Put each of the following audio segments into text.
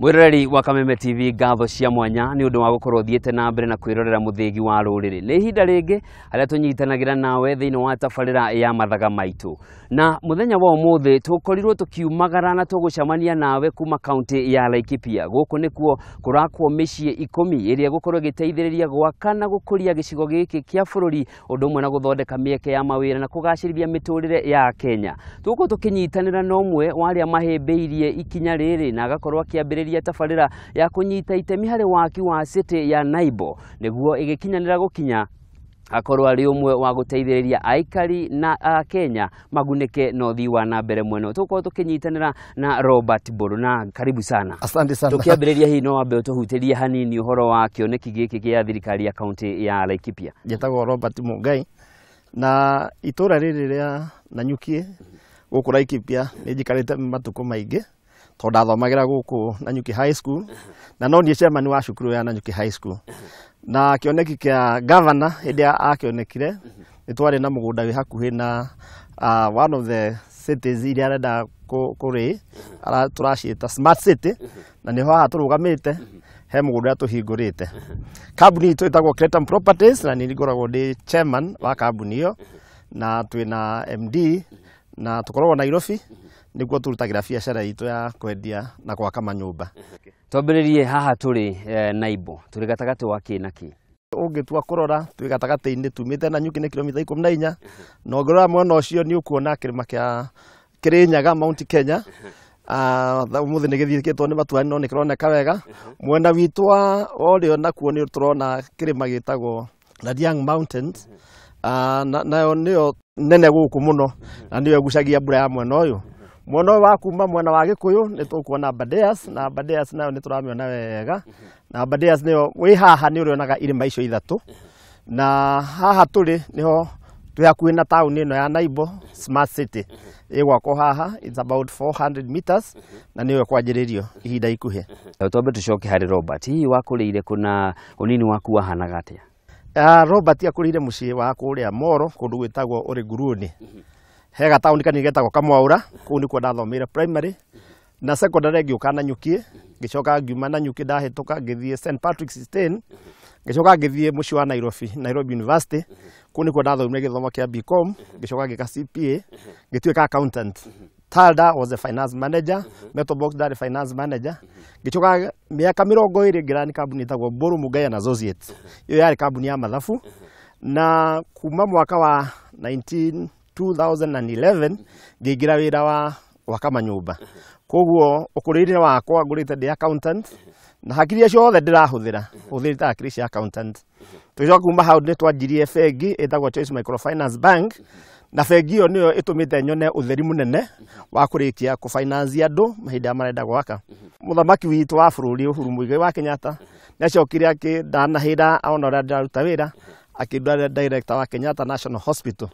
Mwiroreri wa Kameme TV, ngatho cia mwanya nĩ ũndũ wa gũkorwo thiĩte na mbere na kwĩrorera mũthĩgi wa rũrĩrĩ. Nĩ ihinda rĩngĩ harĩa tũnyitanagĩra nawe thĩinĩ wa tabarĩra ya mathaga maitũ, na mũthenya wa ũmũthĩ tũkorirwo tũkiumagara na tũgũcemania nawe kuma kaunti ya Laikipia. Gũkũ nĩkuo kũrakwo mĩciĩ 10 ĩrĩa ĩgũkorwo ĩgĩteithĩrĩria gwaka na gũkũria gĩcigo gĩkĩ kĩa bũrũri, ũndũ ũmwe na gũthondeka mĩeke ya mawĩra na kũgacĩrithia mĩtũrĩre ya Kenya. Tũgũkorwo tũkĩnyitanĩra na ũmwe wa arĩa mahĩmbĩirie ikinya rĩrĩ na agakorwo akĩambĩrĩria tabarĩra ya kũnyita itemi harĩ waki wa city ya Naibo nĩguo ĩgĩkinyanĩra gũkinya akorwo arĩ ũmwe wa gũteithĩrĩria aikari na Kenya magunĩke na ũthii wa na mbere mwena. Tũgũkorwo tũkĩnyitanĩra na Robert Mburu, na karibu sana. Asante sana. Tũkĩambĩrĩria hihi no wambe ũtũhutĩrie hanini ũhoro wa kĩoneki gĩkĩ gĩa thirikari ya kaunti ya Laikipia. Njĩtagwo Robert Mungai na itũra rĩrĩ rĩa Nanyuki gũkũ Laikipia nĩ njikarĩte matukũ maingĩ tondũ ndathomagĩra gũkũ Nanyuki High School na no niĩ chairman wa cukuru ya Nanyuki High School. Na kĩoneki kĩa governor hĩndĩ akĩonekire nĩ twarĩ na mũgũnda wĩ hakuhĩ na one of the cities iria arenda kũrĩ tũraciĩta smart city, na nĩho haha tũrũgamĩte he mũgũnda ũrĩa tũhingũrĩte. Kambuni itũ ĩtagwo Cretam Properties na niĩ ngoragwo ndĩ chairman wa kambuni ĩyo, na twĩna MD na tũkoragwo Nairobi nĩkuo tũrutagĩra biacara itũ ya kwendia na gwaka manyũmba. Twambĩrĩrie haha tũrĩ Naibo, tũrĩ gatagatĩ wa kĩ na kĩ? Ũngĩtua kũrora twĩ gatagatĩ-inĩ tumĩte Nanyuki nĩ kilomita 14, na ũngĩrora mwena ũcio nĩ ũkuona kĩrĩma kĩa Kĩrĩnyaga Mount Kenya. Ũmũthĩ nĩ gĩthiĩkĩtwo nĩ matuani no nĩ kĩroneka wega. Mwena witũ wa ũrĩo nakuo nĩ tũrona kĩrĩma gĩtagwo Ladiang Mountains, nayo nĩyo nene gũkũ mũno na nĩyo ĩgucagia mbura ya mwena ũyũ. Mwena ũyũ wa kuma mwena wa Gĩkũyũ nĩ tũkuona Aberdares, na Aberdares nayo nĩ tũramĩona wega, na Aberdares nĩyo wĩ haha nĩ ũrĩonaga irĩma icio ithatũ, na haha tũrĩ nĩho twĩ hakuhĩ na taũni ĩno ya Naibo Smart City ĩgwakwo haha, it's about 400 meters na nĩyo ĩkwanjĩrĩrio ihinda ikuhĩ. Twambe tũcoke harĩ Robert, hihi wakũrĩire kũ na ũnini waku wahanaga atĩa? Robert akũrĩire mũciĩ wa kũrĩa Moro kũndũ gwĩtagwo Ũrĩnguruni, he gataũni kanini getagwo Kamwaura, kũu nĩkuo ndathomeire primary na secondary ngĩũka Nanyuki, ngĩcoka ngiuma Nanyuki ndahĩtũka ngĩthiĩ St Patrick's Stain, ngĩcoka ngĩthiĩ mũciĩ wa Nairobi, Nairobi University, kũu nĩkuo ndathomire gĩthomo kĩa BCom, ngĩcoka ngĩka CPA, ngĩtuĩka accountant. Talda was a finance manager, Metal Box ndarĩ finance manager. Ngĩcoka mĩaka 20 ngĩrani kambuni ĩtagwo Mburu Mungai and Associates. Ĩyo yarĩ kambuni ya mathabu, na kuma mwaka wa 2011 ngĩingĩra wĩra wa gwaka manyũmba. Koguo ũkũrĩre wakwa ngũrĩte ndĩ accountant, na hakiri iria ciothe ndĩrahũthĩra hũthĩrĩte hakiri cia accountant. Tũgĩcoka kuma hau nĩ twanjirie bengi ĩtagwo Choice Microfinance Bank, na bengi ĩyo nĩyo ĩtũmĩte nyone ũtheri mũnene wa kũrĩkia kũfinance andũ mahinda marĩa marenda gwaka. Mũthamaki witũ wa bũrũri Uhuru Muigai wa Kenyatta nĩacokire akĩndanahĩra ona ũrĩa ndĩraruta wĩra, akĩndwara director wa Kenyatta National Hospital.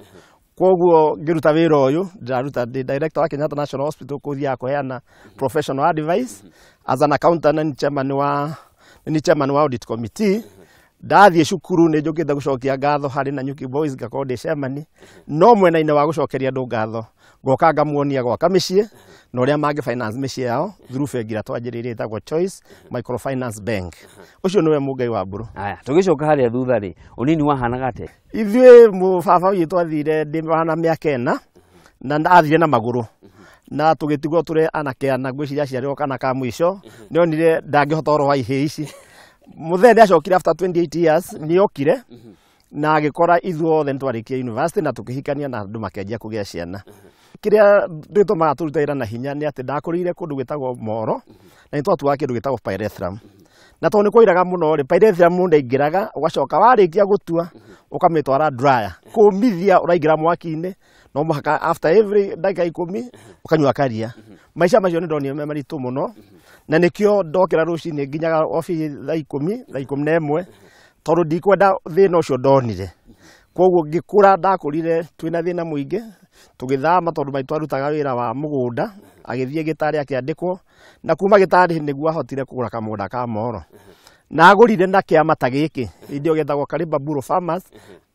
Koguo ngĩruta wĩra ũyũ ndĩraruta ndĩ director wa Kenyatta National Hospital, kũthiaga kũheana professional advice as an accountant, na nĩ chairman wa audit committee. Ndathiĩ cukuru nĩ njũkĩte gũcokia ngatho harĩ Nanyuki Boys, ngakorwo ndĩ chairman, no mwena-inĩ wa gũcokeria andũ ngatho ngoka ngamuonia gwaka mĩciĩ na ũrĩa mangĩ finance mĩciĩ yao through bengi ĩrĩa twanjĩrĩirie ĩtagwo Choice Microfinance Bank. Ũcio nĩwe Mungai wa Mburu. Aya, tũgĩcoka harĩa thutha rĩ, ũnini wahanaga atĩa? Ithuĩ mũbaba witũ athire ndĩ na mĩaka 4 na athire na magũrũ, na tũgĩtigwo tũrĩ anake ana, ngwĩciria aciarirwo kana ka mũico, nĩonire ndangĩhota ũhoro wa ihĩĩ ici. Mũthee nĩacokire after 28 years, nĩokire na agĩkora ithuothe nĩtwarĩkia university na tũkĩhikania na andũ makĩanjia kũgĩa ciana. Kĩrĩa gĩtũmaga tũrute wĩra na hinya nĩ atĩ ndakũrĩire kũndũ gwĩtagwo Moro na nĩtwatuaga kĩndũ gĩtagwo pyrethrum, na tondũ nĩ kwairaga mũno rĩ, pyrethrum ndaingĩraga, ũgacoka warĩkia gũtua ũkamĩtwara dryer kũmithia, ũraingĩra mwaki-inĩ no mũhaka after every ndagĩka 10 ũkanyua karia. Maica macio nĩ ndonire me maritũ mũno, na nĩkĩo ndokĩra rũcinĩ nginyaga obici thaa 10, thaa 11, tondũ ndikwenda thĩna ũcio ndonire. Koguo ngĩkũra ndakũrire twĩna thĩna mũingĩ, Tũgĩthama tondũ maitũ arutaga wĩra wa mũgũnda, agĩthiĩ gĩtarĩ akĩandĩkwo, na kuma gĩtarĩ nĩguo ahotire kũgũra kamũgũnda ka Moro. Na agũrire na kĩama ta gĩkĩ, hĩndĩ ĩyo gĩetagwo Kariba Bureau Farmers.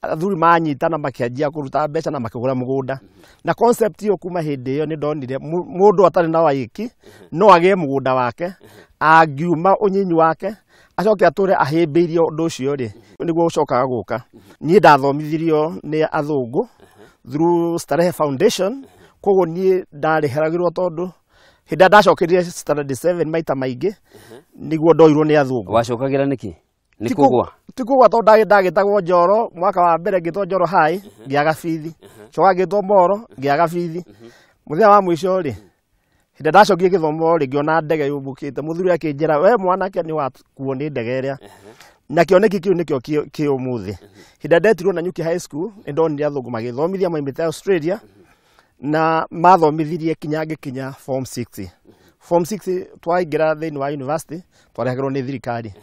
Athuri manyitana makĩanjia kũruta mbeca na makĩgũra mũgũnda. Na concept ĩyo kuma hĩndĩ ĩyo nĩ ndonire mũndũ atarĩ na waiki no agĩe mũgũnda wake, angiuma ũnyinyi wake acoke atũre ahĩmbĩirie ũndũ ũcio rĩ, nĩguo ũcokaga gũka. Niĩ ndathomithirio nĩ athũngũ through Starehe Foundation, koguo niĩ ndarĩheragĩrwo tondũ hĩndĩ ĩrĩa ndacokerire standard 7 maita maingĩ nĩguo ndoirwo nĩ athũngũ. Wacokagĩra nĩkĩ? Nĩ kũgwa? Ti kũgwa tondũ ndagĩtagwo Njoro, mwaka wa mbere ngĩtwo Njoro High, ngĩaga bithi. Coka ngĩtwo Moro, ngĩaga bithi. Mũthenya wa mũico rĩ, hĩndĩ ĩrĩa ndacokire gĩthomo rĩ, ngĩona ndege yũmbũkĩte. Mũthuri akĩnjĩra, we mwanake nĩ wakuo nĩ ndege ĩrĩa. Na kĩoneki kĩu nĩkĩo kĩ ũmũthĩ. Hĩndĩ ĩrĩa ndetirwo Nanyuki High School, nĩ ndonire athũngũ magĩthomithia maumĩte Australia, na mathomithirie kinya ngĩkinya form 6. Form 6 twaingĩra thĩinĩ wa university, twarehagĩrwo nĩ thirikari.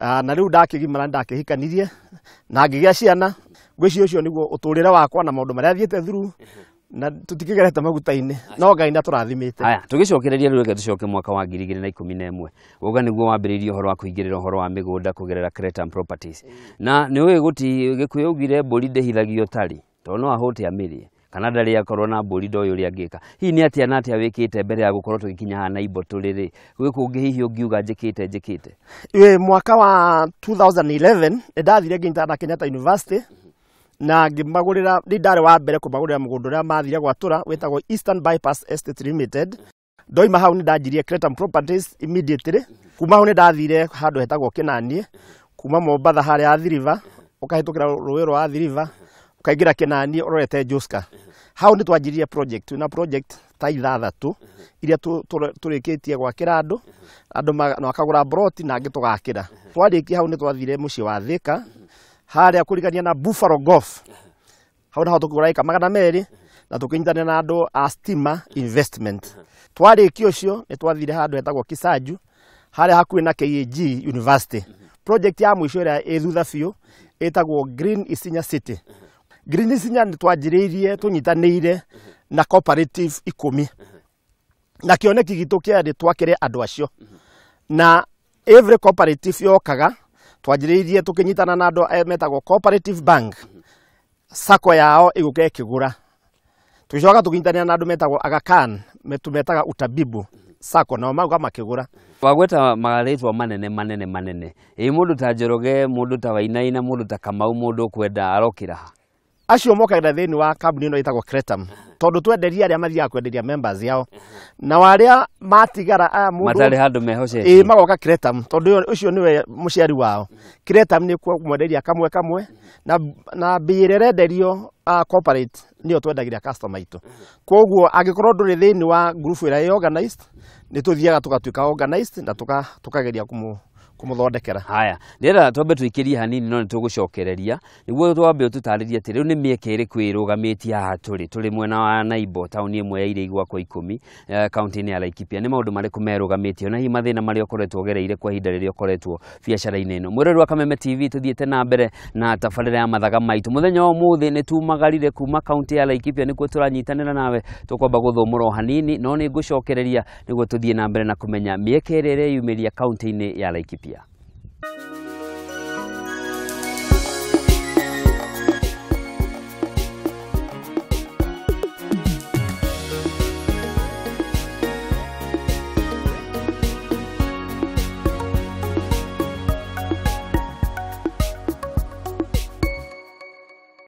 Na rĩu ndakĩgimara ndakĩhikanirie na ngĩgĩa ciana. Ngwĩciria ũcio nĩguo ũtũrĩre wakwa na maũndũ marĩa thiĩte through, na tũtikĩgerete maguta-inĩ, no Ngai nĩatũrathimĩte. Haya, tũgĩcokereria rĩu reke tũcoke mwaka wa 2011. Uga nĩguo wambĩrĩirie ũhoro wa kũingĩrĩra ũhoro wa mĩgũnda kũgerera Cretam Properties. Na nĩ ũĩ gũti Gĩkũyũ augire mbũri ndĩhithagio tarĩ, tondũ no ahũte amĩrĩe kana ndarĩ akorwo na mbũri ndoĩ ũrĩa angĩka. Hihi nĩ atĩa na atĩa wĩkĩte mbere ya gũkorwo tũgĩkinya haha Naibo tũrĩ rĩ? Gwĩ kũngĩ hihi ũngiuga njĩkĩte njĩkĩte? Ĩ, mwaka wa 2011 nĩ ndathire nginya na Kenyatta University na ngĩmagũrĩra, nĩ ndarĩ wa mbere kũmagũrĩra mũgũnda ũrĩa mathire gwatũra wĩtagwo Eastern Bypass Estate Limited. Ndoima hau nĩ ndanjirie Cretam Properties immediately. Kuma hau nĩ ndathire handũ hetagwo Kĩnaniĩ, kuma Mombatha harĩa Athi River, ũkahĩtũkĩra rũĩ rwa Athi River, ũkaingĩra Kĩnaniĩ ũrorete Joska. Hau nĩ twanjirie project, twĩna project ta ithathatũ iria tũrĩkĩtie gwakĩra andũ, andũ makagũra broti na angĩ tũgakĩra. Twarĩkia hau nĩ twathire mũciĩ wa Thika, harĩa kũrigania na Buffalo Golf. Hau naho tũkĩgũra ĩka 200 na tũkĩnyitanĩra na andũ a Stima Investment. Twarĩkia ũcio nĩ twathire handũ hetagwo Kisaju, harĩa hakuhĩ na KAG University. Project ya mũico ĩrĩa ĩ thutha biũ ĩtagwo Green Isinya City. Green Isinya nĩ twanjĩrĩirie tũnyitanĩire na cooperative 10. Na kĩoneki gitũ kĩarĩ twakĩre andũ acio. Na every cooperative yokaga twanjĩrĩirie tũkĩnyitana na andũ aya metagwo Cooperative Bank. Sacco yao ĩgũka ĩkĩgũra. Tũgĩcoka tũkĩnyitanĩra na andũ metagwo Aga Khan, tũmetaga Utabibu Sacco, nao mauga makĩgũra. Wagweta marĩtwa manene manene manene. Ĩ mũndũ ta Njoroge, mũndũ ta Wainaina, mũndũ ta Kamau, mũndũ ũkwenda arokĩra ha? Acio mokagĩra thĩinĩ wa kambuni ĩno ĩtagwo Cretam, tondũ twenderia arĩa mathiaga kwenderia members yao, na arĩa matigara aya mũndũ matarĩ handũ mehocetie, ĩ magoka Cretam, tondũ ũcio nĩwe mũciari wao. Cretam nĩ kũmwenderia kamwe kamwe, na mbei ĩrĩa ĩrenderio corporate nĩyo twendagĩria customer aitũ. Koguo angĩkorwo ndũrĩ thĩinĩ wa group ĩrĩa ĩ organized, nĩ tũthiaga tũgatuĩka organized na tũkageria kũmũthondekera. Haya, ndĩrenda twambe tũikĩrie hanini no nĩtũgũcokereria nĩguo twambe ũtũtarĩrie atĩ rĩu nĩ mĩeke ĩrĩkũ ĩrũgamĩtie haha tũrĩ mwena wa Naibo, taũni ĩmwe ya iria igwakwo 10, kaunti-inĩ ya Laikipia. Nĩ maũndũ marĩkũ merũgamĩtie na hihi mathĩna marĩa ũkoretwo ũgereire kwa ihinda rĩrĩa ũkoretwo biacara-inĩ ĩno. Mwĩrori wa Kameme TV, tũthiĩte na mbere na tabarĩra ya mathaga maitũ. Mũthenya wa ũmũthĩ nĩ tumagarire kuma kaunti ya Laikipia, nĩkuo tũranyitanĩra nawe. Tũkwamba gũthũmũra o hanini no nĩ ngũcokereria nĩguo tũthiĩ na mbere na kũmenya mĩeke ĩrĩa ĩreyumĩria kaunti-inĩ ya Laikipia.